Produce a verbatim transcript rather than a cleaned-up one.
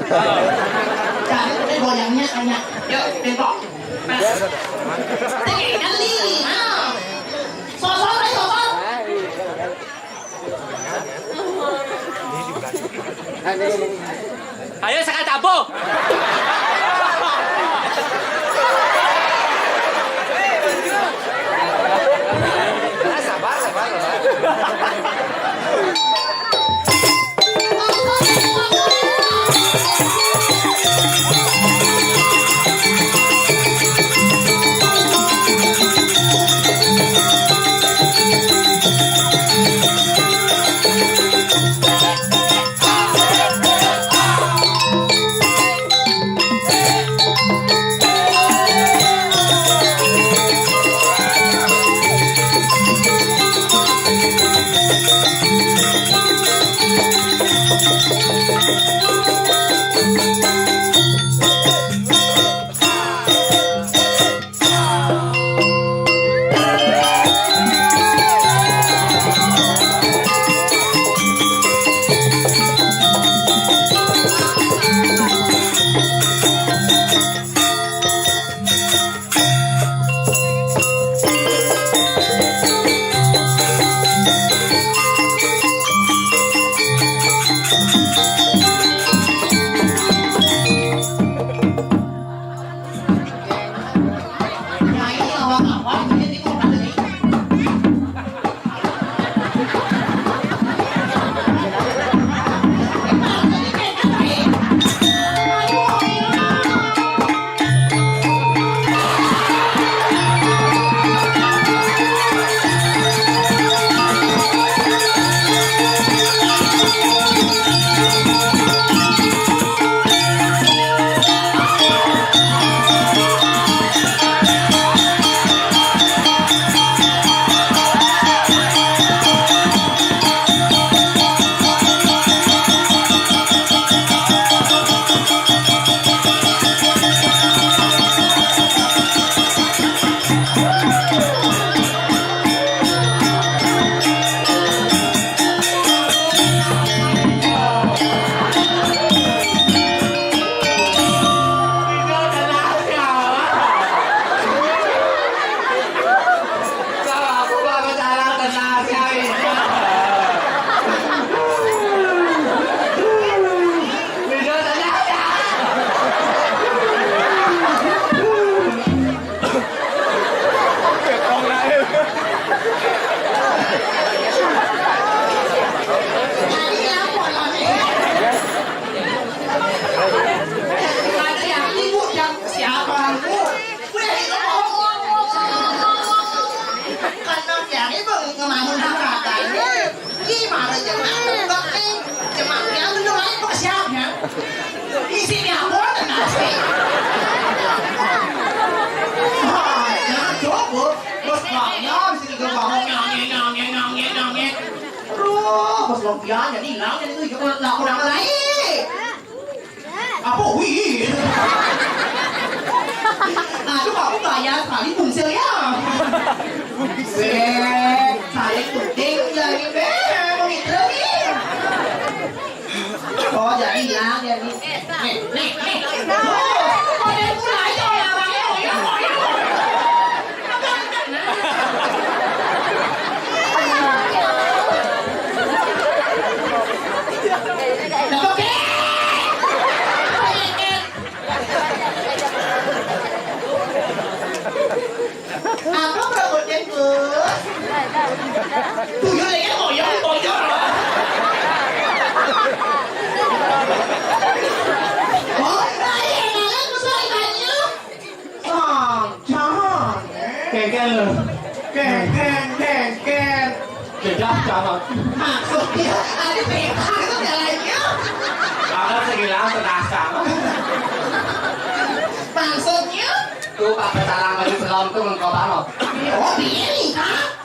Jangan, ini goyangnya hanya. Yuk, tembok. Pas. Tinggi kali. Ah. Sosor, ayo, sosor. Ayo, sekarang tabuh. Sabar, sabar, sabar. Siapa aku? Udah itu. Karena yang itu ngemamun hak katanya. Gimana jemaah enggak nih? Jemaah yang bener aja kok siapnya. Isinya apa tenang sih? Wah, jangan coba. Bos banyak sini ke bawah nyangnya nyangnya nyangnya nyangnya. Aduh, bos Lopian jadi hilang jadi itu juga nggak kurang lain. Apa wih? Aduh, aku bayar sekali bungsil ya. Bungsil. Eh, saling tuding lagi be, mau gitu nih. Oh, jadi hilang ya nih. Nih, nih, nih. Tuh, pada mulai orang-orangnya, orang-orangnya. Apa perabotnya, Gus? Tuyul ya, koyok, koyok. Oh, iya, iya, iya, Gus, iya, iya. Sancan. Kengken lho. Kengken, kengken. Jedah, jangan. Maksudnya, ada peta itu jalannya. Aku segilang terasa. Maksudnya? Tuh, Pak Pecalang baju selom tuh mengko banget. Oh, piye nih, Kak?